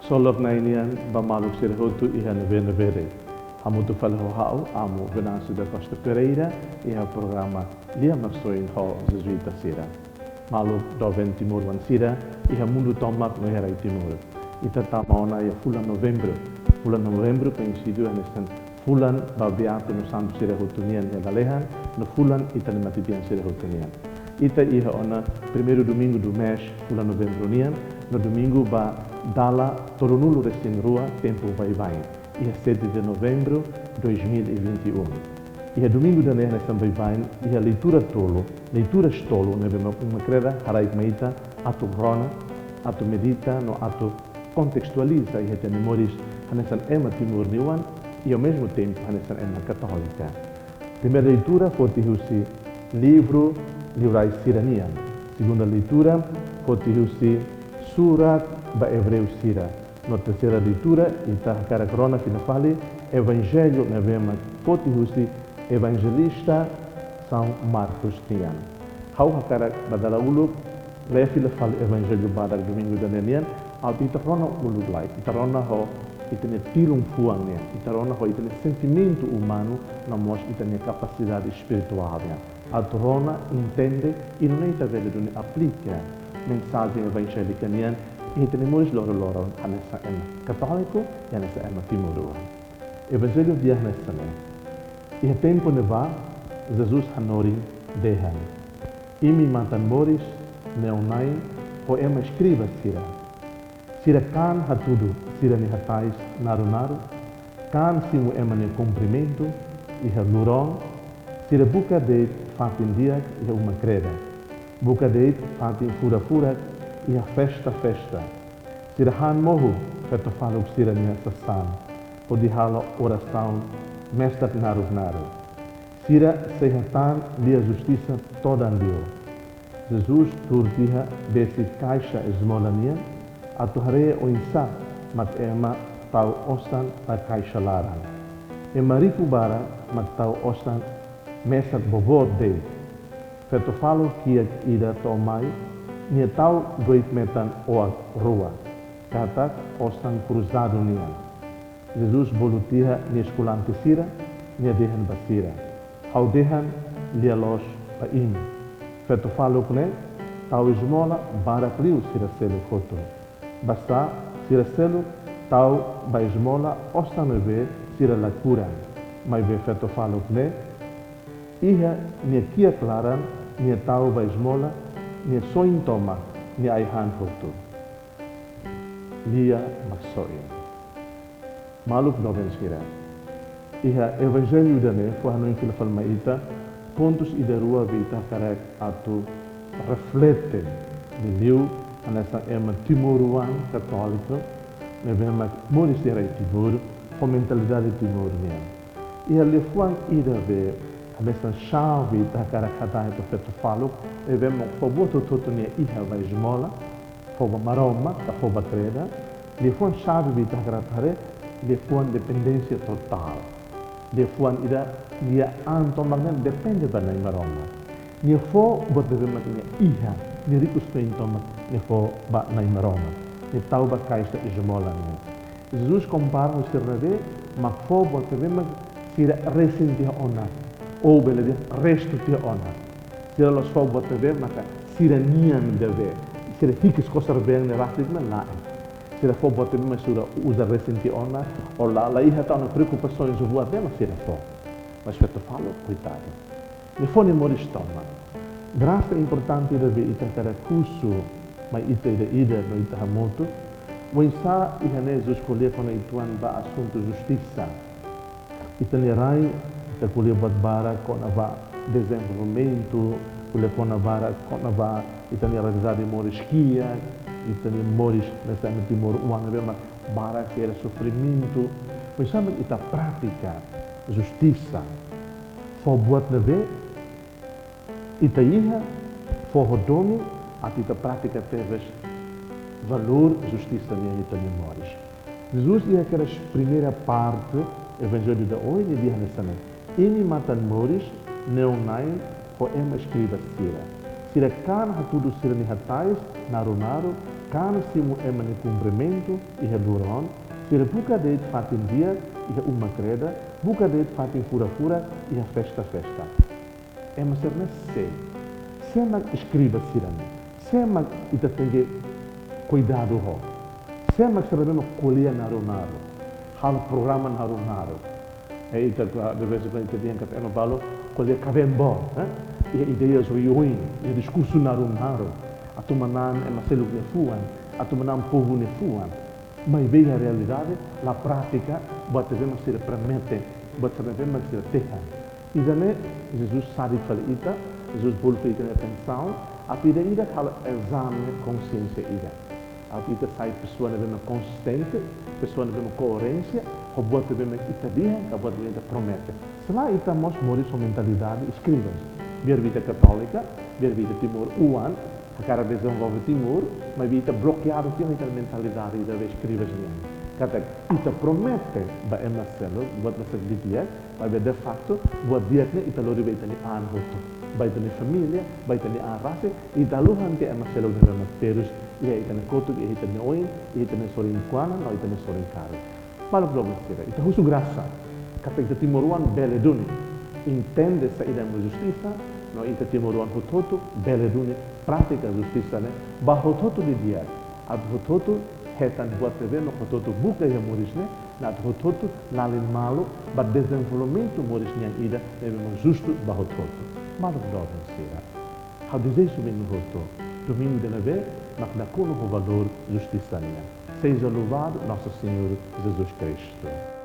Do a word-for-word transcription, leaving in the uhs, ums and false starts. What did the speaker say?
Ksolok Na'i nian ba maluk sira hotu iha ne'ebé-ne'ebé de'it. Hamutuk fali ho ha'u, Amu Venâncio da Costa Pereira, iha programa Lia Maksoin ho Jesuita sira. Maluk doben timoroan sira iha mundu tomak no iha rai Timor. Ita tama ona iha fulan Novembru. Fulan Novembru koñesidu hanesan fulan ba beatu no santu sira hotu nian iha lalehan, no fulan ita-nia matebian sira hotu nian. Ita iha ona primeiro domingo do mês, fulan Novembru nian, no domingu ba dala tolunulu-resin-rua tempu baibain, iha sete de novembro dois mil e vinte e um. Iha domingu ida-ne'e hanesan baibain, iha leitura tolu, leituras tolu ne'ebé mak Uma Kreda haraik mai ita atu rona, atu medita, no atu kontestualiza iha ita-nia moris hanesan ema timoroan, i ao mesmo tempo hanesan ema katólika. Primeira leitura foti husi livru Liurai sira-nian. Segunda leitura foti husi surat ba Ebreu sira. No terseira leitura, ita hakarak rona fila fali Evanjellu ne'ebé mak foti husi Evanjelista São Marcos nian. Ha'u hakarak ba dala uluk lee fila fali Evanjellu badak domingu ida-ne'e nian, atu ita rona uluk lai, ita rona ho ita-nia tilun fuan nian, ita rona ho ita-nia sentimentu umanu, no mós ita-nia kapasidade espirituál nian. Atu rona, entende, i nune'e ita bele duni aplika mensajen evanjélika nian iha ita-nia moris loroloron hanesan ema katóliku, i hanesan ema timoroan. Evanjellu dehan hanesan ne'e: Iha tempu ne'ebá, Jesus hanorin dehan: Imi matan-moris neon-na'in ho ema eskriba sira. Sira kaan hatudu sira-nia hatais naruk-naruk, kaan simu ema nia kumprimentu iha luron, sira buka de'it fatin di'ak iha Uma Kreda, buka de'it fatin furak-furak iha festa-festa. Sira han mohu feto-faluk sira-nia sasán, hodi halo orasaun mesak naruk-naruk. Sira sei hetan lia justisa todan liu. Jesus tuur tiha besik kaixa ezmola nian, atu haree oinsá mak ema tau osan ba kaixa laran. Ema riku barak mak tau osan mesak boboot de'it. Feto-faluk kiak ida to'o mai, nia tau doit metan oak rua, katak osan kruzadu nian. Jesus bolu tiha nia eskolante sira, nia dehan ba sira: Ha'u dehan lia-loos ba imi: feto-faluk ne'e tau ezmola barak liu sira seluk hotu. Basá sira seluk tau ba ezmola osan ne'ebé sira la kuran, maibé feto-faluk ne'e, iha nia kiak laran, nia tau ba ezmola nia soin tomak, nia ai-han hotu. Lia Maksoin. Maluk doben sira, iha Evanjellu ida-ne'e fó hanoin fila fali mai ita pontus ida rua be ita hakarak atu reflete liuliu hanesan ema timoroan katóliku ne'ebé mak moris iha rai Timor, ho mentalidade Timor nian. Iha liafuan ida be hanesan xave ita hakarak hatán ba feto-faluk ne'ebé mak fó buat hotu-hotu nia iha ba ezmola, fó ba Maromak, ka fó ba Kreda. Liafuan xave be ita hakarak haree, liafuan dependénsia totál. Liafuan ida lia an tomak ne'e depende ba Na'i Maromak. Nia fó buat ne'ebé mak nia iha, nia riku-soin tomak, nia fó ba Na'i Maromak. Nia tau ba kaixa ezmola nian. Jesus kompara ho sira ne'ebé mak fó buat ne'ebé mak sira resin tiha ona, ou bele dehan restu tiha ona. Sira la'ós fó buat ne'ebé maka sira-nian ida be, sira hikas kosar-been ne'e rasik mak lae. Sira fó buat ne'ebé mak sira uza resin tiha ona, ou la, la iha tan ona preokupasaun buat ne'ebé mak sira fó. Mas feto-faluk, koitadu, nia fó nia moris tomak. Grasa importante ida be ita hakarak husu mai ita ida-idak no ita hamutuk, oinsá iha ne'e Jesus ko'alia kona-ba uitoan ba asuntu justisa. Ita-nia rai, ita ko'alia buat barak kona-ba dezenvolvimentu, ko'alia kona barak kona-ba ita-nia realidade moris kiak, ita-nia moris hanesan ema timoroan ne'ebé mak barak sira sofrimentu. Oinsá mak ita pratika justisa, fó buat ne'ebé ita iha, fó ho domin, atu ita pratika tebes valór justisa nian iha ita-nia moris. Jesus iha kedas primeira parte Evanjellu ida ohin, nia dehan hanesan ne'e: Imi matan-moris neon-na'in ho ema eskriba sira. Sira kaan hatudu sira-nia hatais naruk-naruk, Kan simu ema nia kumprimentu iha duraun, sira buka de'it fatin di'ak iha uma-kreda, buka de'it fatin furak-furak iha festa-festa. Ema sira-ne'e sé? Sé mak eskriba sira-ne'e? Sé mak ita tenke kuidadu ho? Sé mak sira-ne'e mak ko'alia naruk-naruk, halo programa naruk-naruk? E ita, de vez em quando ita dehan katak ema balu ko'alia kabeen-boot, eh? Iha ideias oioin, iha diskursu naruk-naruk. Atu manán ema seluk nia fuan, atu manán povu nia fuan. Maibé iha realidade, la prátika, buat ne'ebé mak sira promete, buat sira ne'ebé mak sira dehan. Ida-ne'e, Jesus sadik fali ita, Jesus bolu fali ita-nia atensaun, atu ida-idak halo ezame konxiénsia ida. Atu ita sai pesoa ne'ebé mak konsistente, pesoa ne'ebé mak koerénsia, ho buat ne'ebé mak ita dehan, ka buat ne'ebé ita promete. Se lae ita mós moris ho mentalidade eskribas. Biar ita katólika, biar ita timoroan, hakarak dezenvolve Timor, maibé ita blokeadu tiha ho ita-nia mentalidade ida be eskribas nian. Katak ita promete ba ema seluk buat ne'ebé di'ak, maibé de facto buat di'ak ne'e ita lori ba ita-nia an hotu, ba ita-nia família, ba ita-nia an rasik, ita haluha tiha ema seluk ne'ebé mak terus iha ita-nia kotuk, iha ita-nia oin, iha ita-nia sorin-kuana, no ita-nia sorin-karuk. Maluk doben sira, ita husu grasa katak ita timoroan bele duni entende saida mak justisa, no ita timoroan hotu-hotu bele duni pratika justisa ne'e ba hotu-hotu didi'ak, atu hotu-hotu hetan buat ne'ebé mak hotu-hotu buka iha moris ne'e, no atu hotu-hotu lalin malu ba dezenvolvimentu moris nian ida ne'ebé mak justu ba hotu-hotu. Maluk doben sira, ha'u dezeja ba imi hotu domingu ida ne'ebé mak nakonu ho valór justisa nian. Seja louvado Nosso Senhor Jesus Cristo.